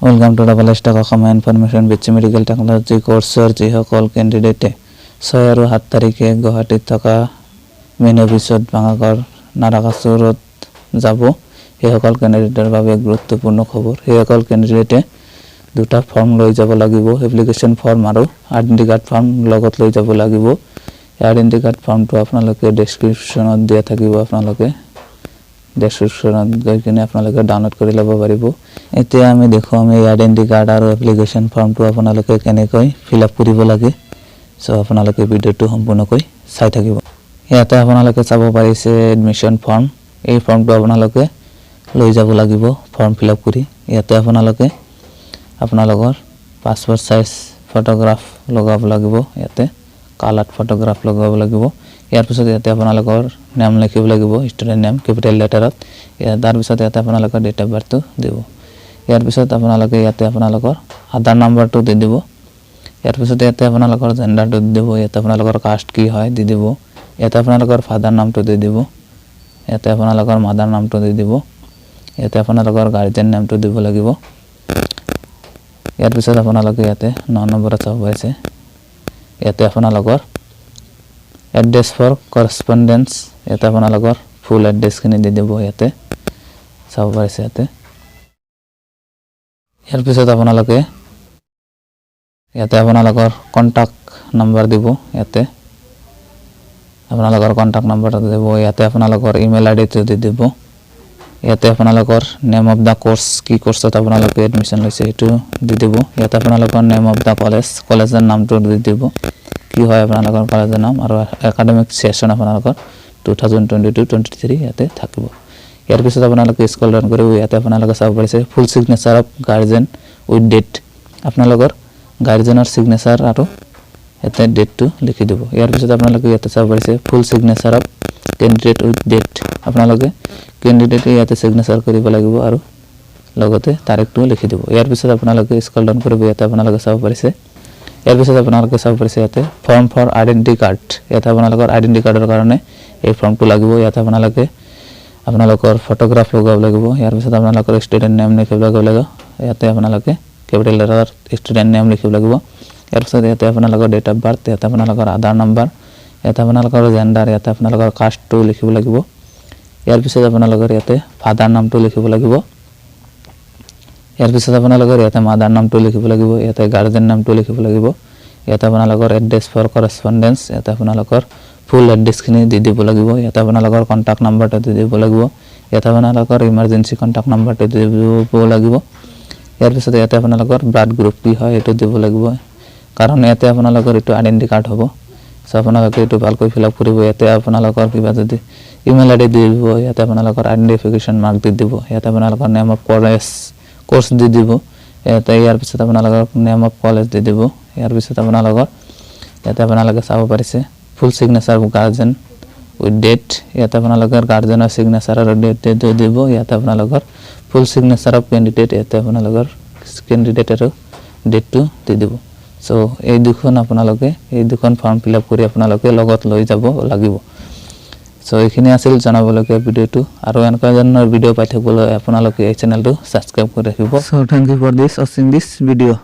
Welcome to double S talk Assam information. BSc medical technology কৰ্চৰ যিসকল কেণ্ডিডেটে 6 আৰু 7 তাৰিখে গুৱাহাটীত থকা মেইন অফিচত ভাঙাগড় নাৰাকাচুৰত যাব, সেইসকল কেণ্ডিডেটৰ বাবে গুৰুত্বপূৰ্ণ খবৰ। সেইসকল কেণ্ডিডেটে দুটা ফৰ্ম লৈ যাব লাগিব। এপ্লিকেশ্যন ফৰ্ম আৰু আইডেণ্টি কাৰ্ড ফৰ্ম লগত লৈ যাব লাগিব। এই আইডেণ্টি কাৰ্ড ফৰ্মটো আপোনালোকে ডেছক্ৰিপশ্যনত দিয়া থাকিব। আপোনালোকে ডেছক্ৰিপশ্যনত গৈ কিনে আপোনালোকে ডাউনলোড কৰি ল'ব পাৰিব। এতিয়া আমি দেখুৱাম এই আইডেণ্টি কাৰ্ড আৰু এপ্লিকেশ্যন ফৰ্মটো আপোনালোকে কেনেকৈ ফিল আপ কৰিব লাগে। চ' আপোনালোকে ভিডিঅ'টো সম্পূৰ্ণকৈ চাই থাকিব। ইয়াতে আপোনালোকে চাব পাৰিছে এডমিশ্যন ফৰ্ম। এই ফৰ্মটো আপোনালোকে লৈ যাব লাগিব ফৰ্ম ফিল আপ কৰি। ইয়াতে আপোনালোকে আপোনালোকৰ পাছপৰ্ট চাইজ ফটোগ্ৰাফ লগাব লাগিব। ইয়াতে কালাৰ্ড ফটোগ্ৰাফ লগাব লাগিব। ইয়াৰ পিছত ইয়াতে আপোনালোকৰ নাম লিখিব লাগিব, ষ্টুডেণ্ট নেম কেপিটেল লেটাৰত। তাৰপিছত ইয়াতে আপোনালোকৰ ডেট অফ বাৰ্থটো দিব। ইয়াৰ পিছত আপোনালোকে ইয়াতে আপোনালোকৰ আধাৰ নাম্বাৰটো দি দিব। ইয়াৰ পিছত ইয়াতে আপোনালোকৰ জেণ্ডাৰটো দি দিব। ইয়াতে আপোনালোকৰ কাষ্ট কি হয় দি দিব। ইয়াতে আপোনালোকৰ ফাদাৰ নামটো দি দিব। ইয়াতে আপোনালোকৰ মাদাৰ নামটো দি দিব। ইয়াতে আপোনালোকৰ গাৰ্জেন নামটো দিব লাগিব। ইয়াৰ পিছত আপোনালোকে ইয়াতে 9 নম্বৰত চাব পাৰিছে, ইয়াতে আপোনালোকৰ এড্ৰেছ ফৰ কৰস্পণ্ডেঞ্চ। ইয়াতে আপোনালোকৰ ফুল এড্ৰেছখিনি দি দিব। ইয়াতে চাব পাৰিছে ইয়াতে। ইয়াৰ পিছত আপোনালোকে ইয়াতে আপোনালোকৰ কণ্টাক্ট নাম্বাৰ দিব। ইয়াতে আপোনালোকৰ কণ্টাক্ট নাম্বাৰটো দিব। ইয়াতে আপোনালোকৰ ইমেইল আই ডিটো দি দিব। ইয়াতে আপোনালোকৰ নেম অফ the course, কি কৰ্চত আপোনালোকে এডমিশ্যন লৈছে সেইটো দি দিব। ইয়াতে আপোনালোকৰ নেম অফ the college, কলেজৰ নামটো দি দিব, কি হয় আপোনালোকৰ কলেজৰ নাম। আৰু একাডেমিক ছেশ্যন আপোনালোকৰ 2022-23 ইয়াতে থাকিব। ইয়াৰ পিছত আপোনালোকে স্ক্ৰল ডাউন কৰিব। ইয়াতে আপোনালোকে চাব পাৰিছে full signature of guardian with date। আপোনালোকৰ গাৰ্জেনৰ ছিগনেচাৰ আৰু ইয়াতে ডেটটো লিখি দিব। ইয়াৰ পিছত আপোনালোকে ইয়াতে চাব পাৰিছে full signature of candidate with date। আপোনালোকে কেণ্ডিডেটে ইয়াতে ছিগনেচাৰ কৰিব লাগিব আৰু লগতে তাৰিখটো লিখি দিব। ইয়াৰ পিছত আপোনালোকে স্ক্ৰল ডাউন কৰিব। ইয়াতে আপোনালোকে চাব পাৰিছে, ইয়াৰ পিছত আপোনালোকে চাব পাৰিছে ইয়াতে ফৰ্ম ফৰ আইডেণ্টি কাৰ্ড। ইয়াতে আপোনালোকৰ আইডেণ্টি কাৰ্ডৰ কাৰণে এই ফৰ্মটো লাগিব। ইয়াতে আপোনালোকে আপোনালোকৰ ফটোগ্ৰাফ লগাব লাগিব। ইয়াৰ পিছত আপোনালোকৰ ষ্টুডেণ্ট নেম লিখিব লাগিব। ইয়াতে আপোনালোকে কেপিটেল লেটাৰত ষ্টুডেণ্ট নেম লিখিব লাগিব। ইয়াৰ পিছত ইয়াতে আপোনালোকৰ ডেট অফ বাৰ্থ, ইয়াতে আপোনালোকৰ আধাৰ নাম্বাৰ, ইয়াতে আপোনালোকৰ জেণ্ডাৰ, ইয়াতে আপোনালোকৰ কাষ্টটো লিখিব লাগিব। ইয়াৰ পিছত আপোনালোকৰ ইয়াতে ফাদাৰ নামটো লিখিব লাগিব। ইয়াৰ পিছত আপোনালোকৰ ইয়াতে মাদাৰ নামটো লিখিব লাগিব। ইয়াতে গাৰ্জেন নামটো লিখিব লাগিব। ইয়াতে আপোনালোকৰ এড্ৰেছ ফৰ কৰস্পণ্ডেঞ্চ, ইয়াতে আপোনালোকৰ ফুল এড্ৰেছখিনি দি দিব লাগিব। ইয়াতে আপোনালোকৰ কণ্টাক্ট নাম্বাৰটো দি দিব লাগিব। ইয়াতে আপোনালোকৰ ইমাৰ্জেঞ্চি কণ্টাক্ট নাম্বাৰটো দি দিব লাগিব। ইয়াৰ পিছত ইয়াতে আপোনালোকৰ ব্লাড গ্ৰুপ কি হয় সেইটো দিব লাগিব, কাৰণ ইয়াতে আপোনালোকৰ এইটো আইডেণ্টি কাৰ্ড হ'ব। চ' আপোনালোকে এইটো ভালকৈ ফিল আপ কৰিব। ইয়াতে আপোনালোকৰ কিবা যদি ইমেইল আই ডি দি দিব। ইয়াতে আপোনালোকৰ আইডেণ্টিফিকেশ্যন মাৰ্ক দি দিব। ইয়াতে আপোনালোকৰ নেম অফ কলেজ, কৰ্চ দি দিব ইয়াতে। ইয়াৰ পিছত আপোনালোকৰ নেম অফ কলেজ দি দিব। ইয়াৰ পিছত আপোনালোকৰ ইয়াতে আপোনালোকে চাব পাৰিছে full signature guardian with date। ইয়াতে আপোনালোকৰ গাৰ্জেনৰ ছিগনেচাৰ আৰু ডেট দি দিব। ইয়াতে আপোনালোকৰ ফুল ছিগনেচাৰ অফ কেণ্ডিডেট, ইয়াতে আপোনালোকৰ কেণ্ডিডেট আৰু ডেটটো দি দিব। চ' এই দুখন আপোনালোকে এই দুখন ফৰ্ম ফিল আপ কৰি আপোনালোকে লগত লৈ যাব লাগিব। চ' এইখিনি আছিল জনাবলগীয়া ভিডিঅ'টো। আৰু এনেকুৱা ধৰণৰ ভিডিঅ' পাই থাকিবলৈ আপোনালোকে এই চেনেলটো ছাবস্ক্ৰাইব কৰি ৰাখিব। So thank you for this watching this video.